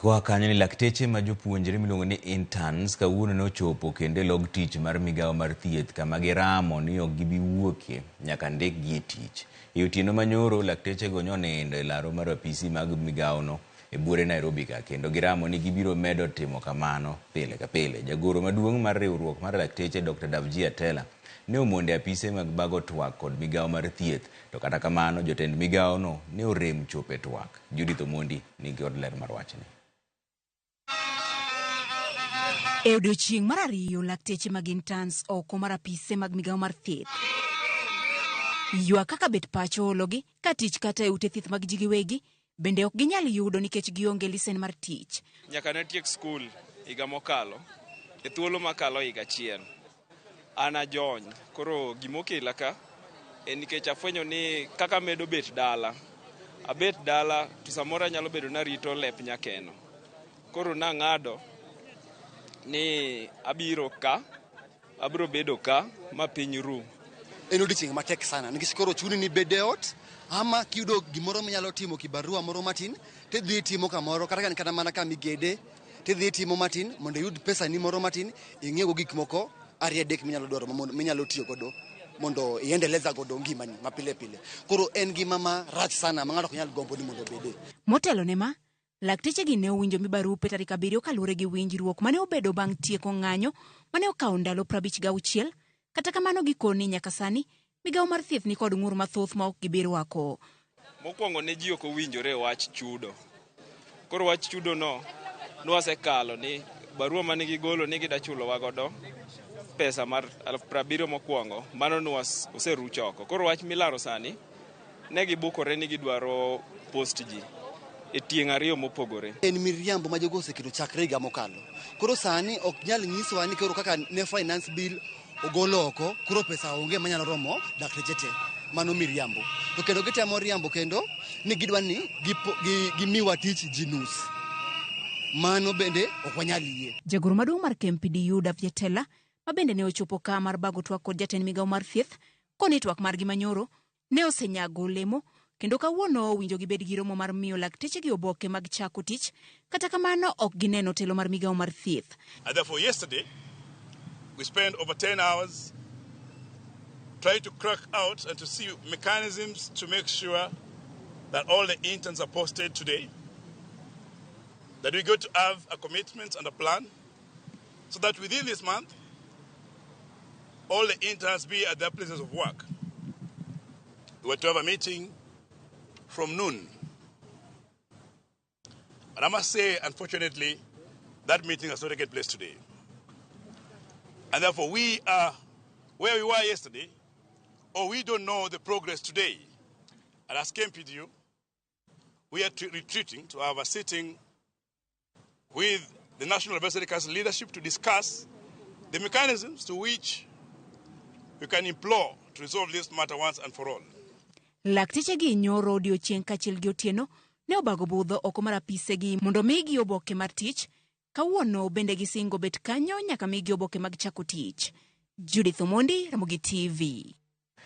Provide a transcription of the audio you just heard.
Koa kanyo ni lakteche ma jopuonjre miluongo ni interns kawuono ne ochopo kendo e log tich mar migawo mar thieth kama giramo ni ok gibi wuokie nyaka ndikgi e tich. E otieno manyoro, laktechego nyonindo e laro mar apisi mag migawono e buore Nairobi ka kendo giramo ni gibiro medo timo kamano pile ka pile. Jagoro maduong' mar riwruok mar lakteche Dr. Davji Atela ne omondo e apise mag bago twak kod migawo mar thieth to kata kamano jotend migawono ne orem chopo e twak. Judith Omondi nigi kod ler mar wachni. E odiechieng' mar ariyo, lakteche mag interns oko mar apise mag migawo mar thieth ywak kaka bet pacho ologi ka tich kata e ute thieth mag ji giwegi bende ok ginyal yudo nikech gionge lisen mar tich. Nyaka natiek skul higa mokalo, e thuolo makalo higa achiel, an ajony. Koro gimokela ka en nikech afwenyo ni kaka amedo bet dala, abet dala to samoro anyalo bedo narito lep nyakeno. Koro nang'ado ni abiro ka, abiro bedo ka ma piny ru. En odiechieng' matek sana nikech koro chuni ni bed e ot ama kiyudo gimoro minyalo timo kibarua moro matin tidhi itimo kamoro kata ka en kata mana kama igede tidhi itimo matin mondo iyud pesani moro matin ing'iewgo gik moko ariyo adek minyalo dwaro minyalo tiyo godo mondo iendeleza godo ngimani ma pile pile. Koro en ngima marach sana ma ng'ato ok nyal gombo ni mondo obede. Motelo ne ma, laktechegi ne owinjo mi barupe tarik abiriyo kaluwore gi winjruok mane obedo bang' tieko ng'anyo mane okawo ndalo 56. Kata kamano gikoni nyaka sani migawo mar thieth ni kod ng'ur mathoth ma ok gibi rwako. Mokwongo ne ji ok owinjore e wach chudo. Koro wach chudo no nwasekalo ni barua mane gigolo ni gida chulowa godo pesa mar 70,000 mokwongo, mano nwas oseruch oko. Koro wach milaro sani ne gibukore ni gidwaro post ji e tieng' ariyo mopogore. En miriambo ma jogo oseketo chakre higa mokalo. Koro sani ok nyal nyiswa ni koro kaka ne finance bill ogol oko, koro pesa onge manyalo romo dakteche te. Mano miriambo. To kendo gitemo riambo kendo ni gidwa ni gimiwa tich ji nus. Mano bende ok wanyal yie. Jagoro maduong' mar KMPDU Davji Atela ma bende ne ochopo ka mar bago twak kod jatend migawo mar thieth koni twak margi manyoro ne osenyago olemo kendo kawuono owinjo gibed gi romo mar miyo laktechegi oboke mag chako tich kata kamano ok gineno telo mar migawo mar thieth. And therefore yesterday we spent over 10 hours trying to crack out and to see mechanisms to make sure that all the interns are posted today, that we got to have a commitment and a plan so that within this month all the interns be at their places of work. We were to have a meeting from noon. And I must say, unfortunately, that meeting has not taken place today. And therefore, we are where we were yesterday, or we don't know the progress today. And as KMPDU, we are retreating to have a sitting with the National Advisory Council leadership to discuss the mechanisms to which we can implore to resolve this matter once and for all. Laktechegi nyoro odiochieng' kaachiel gi otieno ne obago budho oko mar apisegi mondo migi oboke mar tich. Kawuono bende gisingo bet kanyo nyaka migi oboke mag chako tich. Judith Omondi, Ramogi TV.